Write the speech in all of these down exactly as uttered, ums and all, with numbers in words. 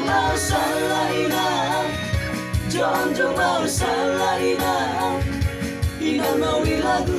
Au sala inang, jongjong au sala inang, inang nauli lagu.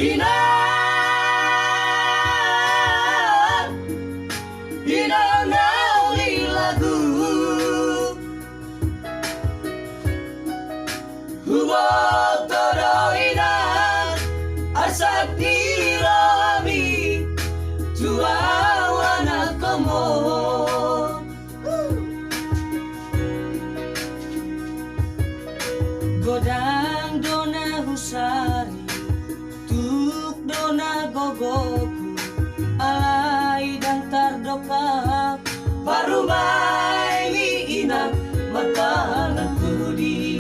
Inang, inang nauli lagu. Huboto do inang, arsak ni rohami, tu au anakhonmu. Godang do na husari, tuk do na gogoku, alai ndang tardopak parumaenmi inang martangan pudi.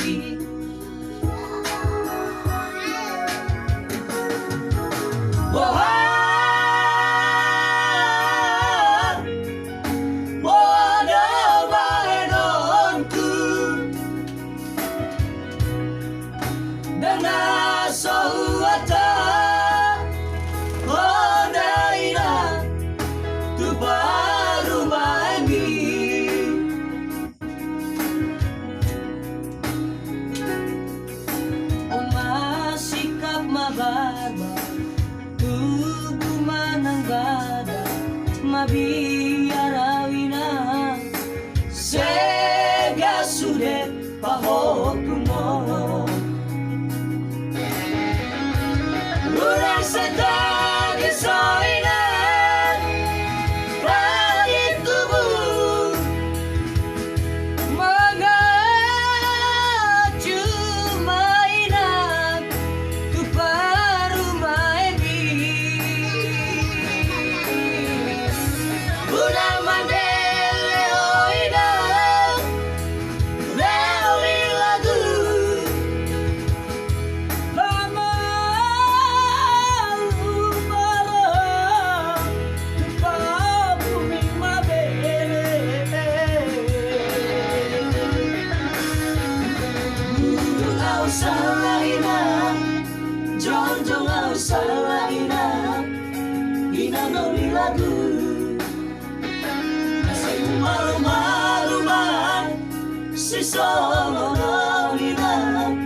Boha, boha do bahenonku, ndang na so huhatahon da inang tu parumaenmi. On ma sikap ma barbar, tubu ma nang badan, mabiar au inang, sega sude pahompum on. Unang santagi so inang, pagi tubu manganju ma inang tu parumaenmi. Unang mandele ho inang, nauli lagu. Mama, umaro, tu pabumi mabere. Unduk au sala inang, jongjong au sala inang, inang nauli lagu. Asa umarumaru ma sisongon on inang,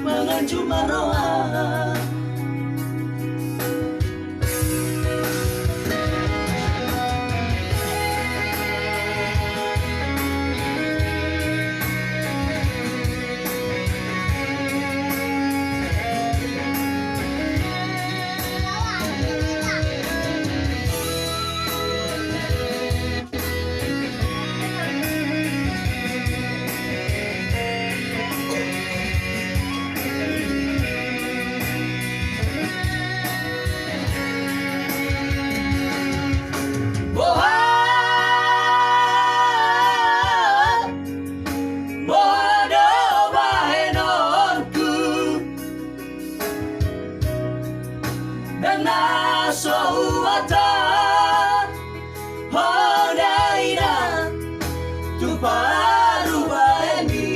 manganju ma roha. Boha, boha do bahenonku, ndang na so huhatahon da inang tu parumaenmi.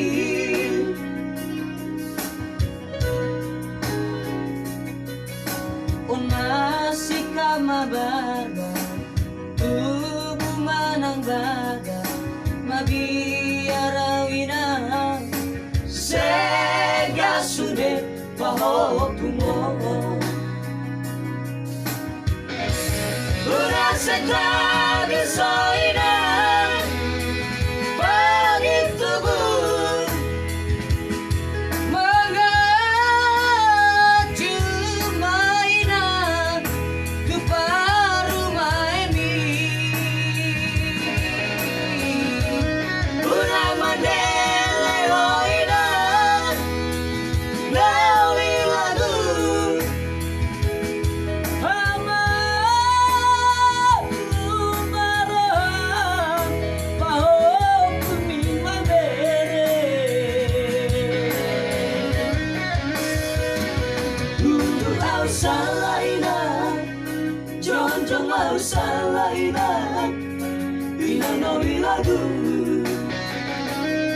On ma sikap ma barbar, tubu ma nang badan, mabiar au inang, sega sude pahompum on. Unang santagi so inang, pagi tubu manganju ma inang tu parumaenmi. Unang mandele ho inang, Sala inang, jongjong ma au sala inang, inang nauli lagu.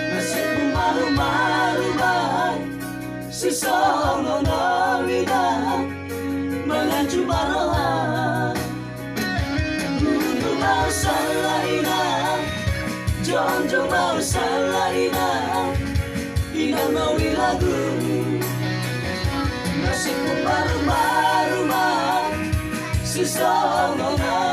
Nasibmu marumaru ma, sisongon au inang, manganju ma roha. Undur ma au sala inang, jongjong ma au sala inang, inang nauli lagu. Nasibmu marumaru ma, sisongon au